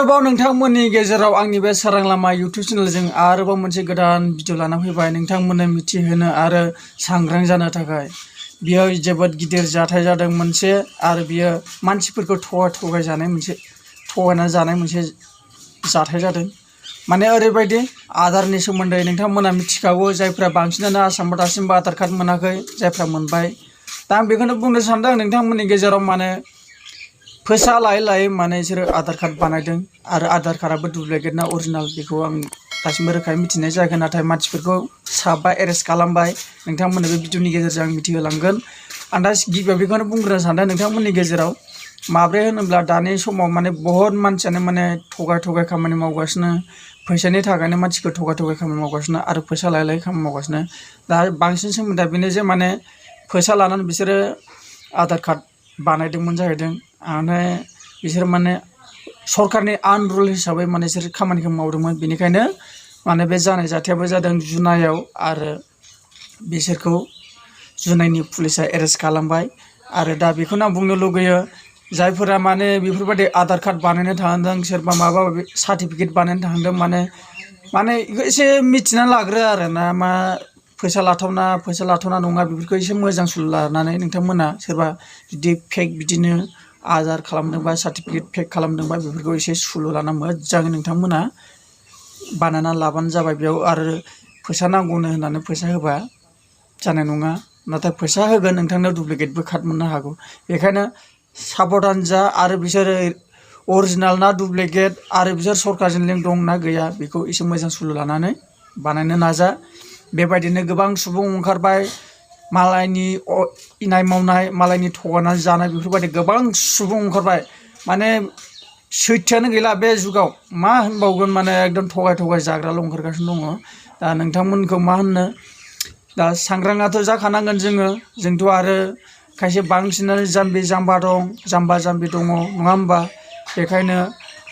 आरोबाव नोंथांमोननि गेजेराव आंनि बे स्वrang लामा YouTube चेनेलजों आरोबाव मोनसे गोदान भिडिअ लाना फैबाय नोंथांमोननो मिथिहोनो आरो सांग्रां जानो थाखाय। बियो जोबोद गिदिर जाथाय जादों मोनसे आरो बियो मानसिफोरखौ थगायजानाय मोनसे जाथाय जादों। माने ओरैबायदि आदारनि सोमोन्दै नोंथांमोना मिथिखागौ जायफ्रा बांसिनानो आसामाव दासिमबो आधार कार्ड मोनाखै जायफ्रा मोनबाय। दा आं बेखौनो बुंनो सानदों नोंथांमोननि गेजेराव माने फैसा लायै माने बिसोरो आधार कार्ड बानायदों आरो आधार कार्डआबो डुप्लिकेट ना अरिजिनाल बेखौ आं दासिमबो रोखायै मिथिनाय जायाखै नाथाय मानसिफोरखौ साबा एरेस्ट खालामबाय। नोंथांमोननो बे भिडिअनि गेजेरजों आं मिथिहोलांगोन। आं दा गिबियाव बेखौनो बुंग्रोनो सानदों नोंथांमोननि गेजेराव माब्रै होनोब्ला दानि समाव माने बहुत मानसियानो माने थगाय खामानि मावगासिनो फैसानि थाखायनो मानसिखौ थगाय खामानि मावगासिनो आरो फैसा लायै खामानि मावगासिनो। दा बांसिन सोमोन्दैआ बेनो जे माने फैसा लानानै बिसोरो आधार कार्ड बानायदोंमोन जाहैदों ओमफ्राय बिसोर माने सरकारनि आनरुल हिसाबै माने बिसोर खामानिखौ मावदोंमोन। बेनिखायनो माने बे जानाय जाथायाबो जादों जुनायाव आरो बिसोरखौ जुनायनि पुलिसा एरेस्ट खालामबाय। आरो दा बेखौनो आं बुंनो लुगैयो जायफोरा माने बेफोरबायदि आधार कार्ड बानायनो थांदों सोरबा माबा सार्टिफिकेट बानायनो थांदों माने बेखौ एसे मिथिना लाग्रो आरो ना मा फैसा लाथावना नङा बेफोरखौ एसे मोजां सुलु लानानै नोंथांमोना सोरबा जुदि फेक बिदिनो आधार खालामदोंबा सार्टिफिकेट फेक खालामदोंबा बेफोरखौ एसे सुलु लाना मोजाङै नोंथांमोना बानायना लाबानो जाबाय। बेयाव आरो फैसा नांगौनो होननानै फैसा होबा जानाय नङा। नाथाय फैसा होगोन नोंथांनो डुप्लिकेटबो कार्ड मोननो हागौ। बेखायनो साबधान जा आरो बिसोरो अरिजिनाल ना डुप्लिकेट आरो बिसोर सरकारजों लिंक दं ना गैया बेखौ एसे मोजां सुलु लानानै बानायनो नाजा। बेबायदिनो गोबां सुबुं ओंखारबाय मालायनि इनाय मावनाय मालायनि थगायनानै जानाय बेफोरबायदि गोबां सुबुं ओंखारबाय। माने सैथोआनो गैला बे जुगाव मा होनबावगोन माने एकदम थगाय जाग्राल' ओंखारगासिनो दङ। दा नोंथांमोनखौ मा होननो दा सांग्राङाथ' जाखानांगोन जोंथ' आरो खायसे बांसिनानो जाम्बि जाम्बा दं जाम्बा जाम्बि दङ नङा होमबा। बेखायनो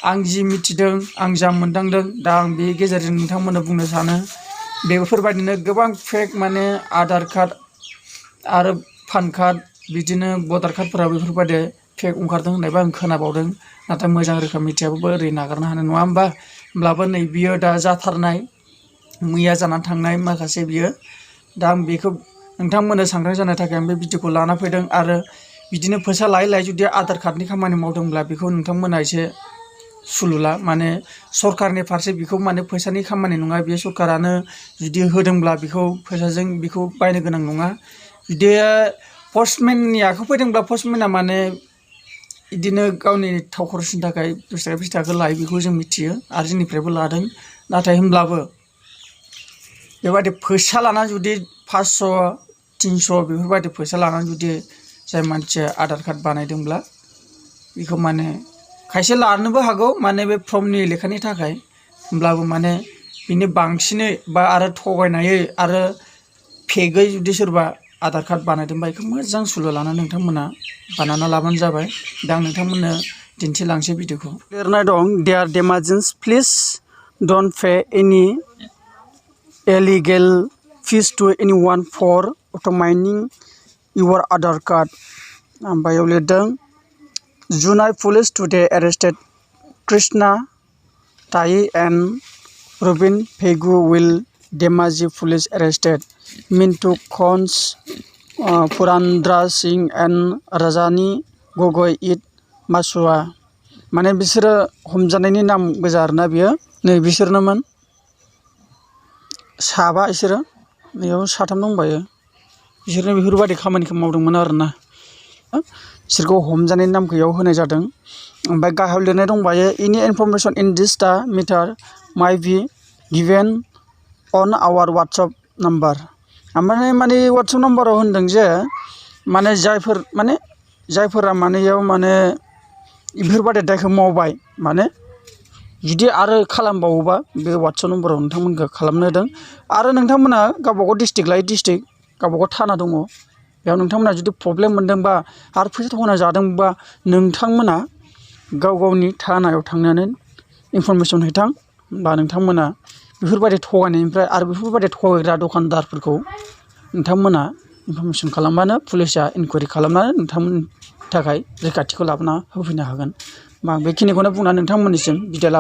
आं जि मिथिदों आं जा मोनदांदों दा आं बे गेजेरजों नोंथांमोननो बुंनो सानो बेफोरबायदिनो गोबां फेक माने आधार कार्ड आरो पान कार्ड बिदिनो भटार कार्डफोरा बेफोरबायदि फेक ओंखारदों होननायबो आं खोनाबावदों। नाथाय मोजां रोखोम मिथियाबाबो ओरै नागारनो हानाय नङा होमबा। होमब्लाबो नै बियो दा जाथारनाय मैया जानानै थांनाय माखासे बियो दा आं बेखौ नोंथांमोननो सांग्रां जानो थाखाय आं बे भिडिअखौ लाना फैदों। आरो बिदिनो फैसा लायै जुदि आधार कार्डनि खामानि मावदोंब्ला बेखौ नोंथांमोना एसे सुलुला माने सरकारनि फारसे बेखौ माने फैसानि खामानि नङा बेयो सरकारानो जुदि होदोंब्ला बेखौ फैसाजों बेखौ बायनो गोनां नङा। जुदि पस्टमेननि आखायाव फैदोंब्ला पस्टमेना माने बिदिनो गावनि थाव खरसनि थाखाय 20 थाखा लायो बेखौ जों मिथियो आरो जोंनिफ्रायबो लादों। नाथाय होमब्लाबो बेबायदि फैसा लानानै जुदि 500-300 बेफोरबायदि फैसा लानानै जुदि जाय मानसिया आधार कार्ड बानायदोंब्ला बेखौ माने खायसे लानोबो हागौ माने बे फर्मनि लेखानि थाखाय। होमब्लाबो माने बिनि बांसिनै बा आरो थगायनायै आरो फेकै जुदि सोरबा आधार कार्ड बानायदोंबा बेखौ मोजां सुलु लानानै नोंथांमोना बानायना लाबानो जाबाय। दा आं नोंथांमोननो दिन्थिलांसै भिडिअखौ। लिरनाय दं देयार डेमाजेस प्लिज डन्ट पे एनि illegal fees to anyone for obtaining your Aadhaar card. ओमफ्राय लिरदों जुनाय police today arrested Krishna Tai and Robin Pegu will Demaji police arrested Mintu Khons Purandra Singh and Rajani Gogoi it Masua। माने बिसोरो हमजानायनि नाम गोजा आरोना बियो नै बिसोरनोमोन साबा बिसोरो बेयाव साथाम दंबायो बिसोरनो बेफोरबायदि खामानिखौ मावदोंमोन आरोना बिसोरखौ हमजानायनि नामखौ बेयाव होनाय जादों। ओमफ्राय गाहायाव लिरनाय दंबायो एनि इनफरमेसन इन दिस दा मेटार माइ बि गिभेन अन आवार वाट्सएप नाम्बार। ओमफ्राय माने वाट्सएप नाम्बाराव होनदों जे माने जायफोरा माने इयाव माने बेफोरबायदि दायखौ मावबाय माने जुदि आरो खालामबावोबा बे वाट्सएप नम्बराव नोंथांमोनखौ खालामनो होदों। आरो नोंथांमोना गावबागाव डिस्ट्रिक्ट लायै डिस्ट्रिक्ट गावबागाव थाना दङ बेयाव नोंथांमोना जुदि प्रब्लेम मोनदोंबा आरो फैसा थगायना जादोंबा नोंथांमोना गावनि थानायाव थांनानै इनफरमेसन हैथां। होमबा नोंथांमोना बेफोरबायदि थगायनायनिफ्राय आरो बेफोरबायदि थगायग्रा दखानदारफोरखौ नोंथांमोना इनफरमेसन खालामबानो पुलिसा इनकुवारि खालामनानै नोंथांमोननि थाखाय रैखाथिखौ लाबोना होफैनो हागोन। बेखिनिखौनो बुंना नोंथांमोननिसिम बिदाय लाबाय।